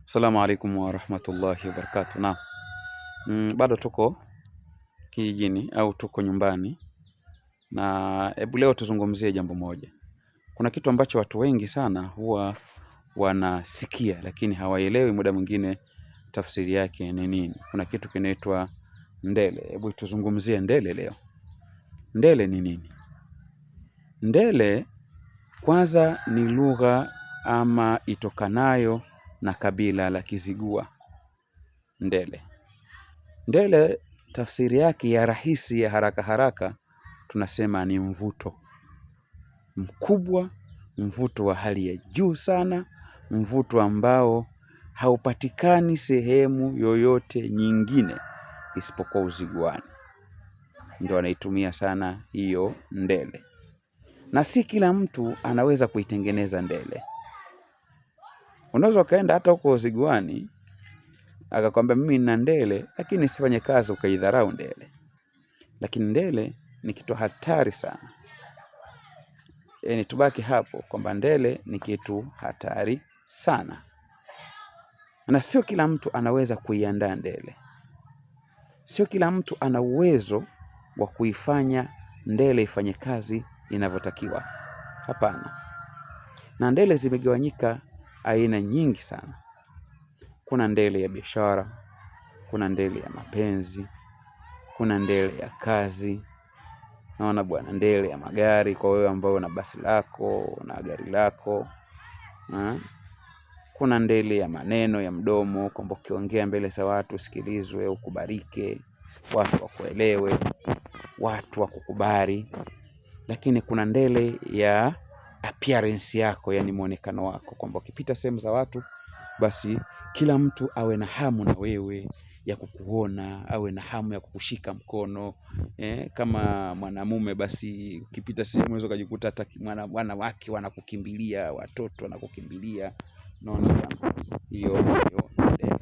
Assalamu alaikum warahmatullahi wabarakatuh. Naam, bado tuko kijijini au tuko nyumbani, na hebu leo tuzungumzie jambo moja. Kuna kitu ambacho watu wengi sana huwa wanasikia lakini hawaelewi muda mwingine tafsiri yake ni nini. Kuna kitu kinaitwa ndele. Hebu tuzungumzie ndele leo. Ndele ni nini? Ndele kwanza ni lugha ama itokanayo na kabila la Kizigua. Ndele, ndele tafsiri yake ya rahisi ya haraka haraka tunasema ni mvuto mkubwa, mvuto wa hali ya juu sana, mvuto ambao haupatikani sehemu yoyote nyingine isipokuwa Uziguani. Ndio anaitumia sana hiyo ndele, na si kila mtu anaweza kuitengeneza ndele. Unaweza ukaenda hata huko Uziguani akakwambia mimi nina ndele, lakini sifanye kazi, ukaidharau ndele. Lakini ndele ni kitu hatari sana. Yaani tubaki hapo kwamba ndele ni kitu hatari sana, na sio kila mtu anaweza kuiandaa ndele. Sio kila mtu ana uwezo wa kuifanya ndele ifanye kazi inavyotakiwa. Hapana. Na ndele zimegawanyika aina nyingi sana. Kuna ndele ya biashara, kuna ndele ya mapenzi, kuna ndele ya kazi. Naona bwana, ndele ya magari kwa wewe ambao una basi lako, una gari lako. Kuna ndele ya maneno ya mdomo, kwamba ukiongea mbele za watu usikilizwe, ukubalike, watu wakuelewe, watu wakukubali. Lakini kuna ndele ya appearance yako, yani muonekano wako, kwamba ukipita sehemu za watu basi kila mtu awe na hamu na wewe ya kukuona, awe na hamu ya kukushika mkono. Kama mwanamume basi ukipita sehemu unaweza ukajikuta hata wanawake wanakukimbilia, watoto wanakukimbilia. Unaona bwana, hiyo ndio ndele.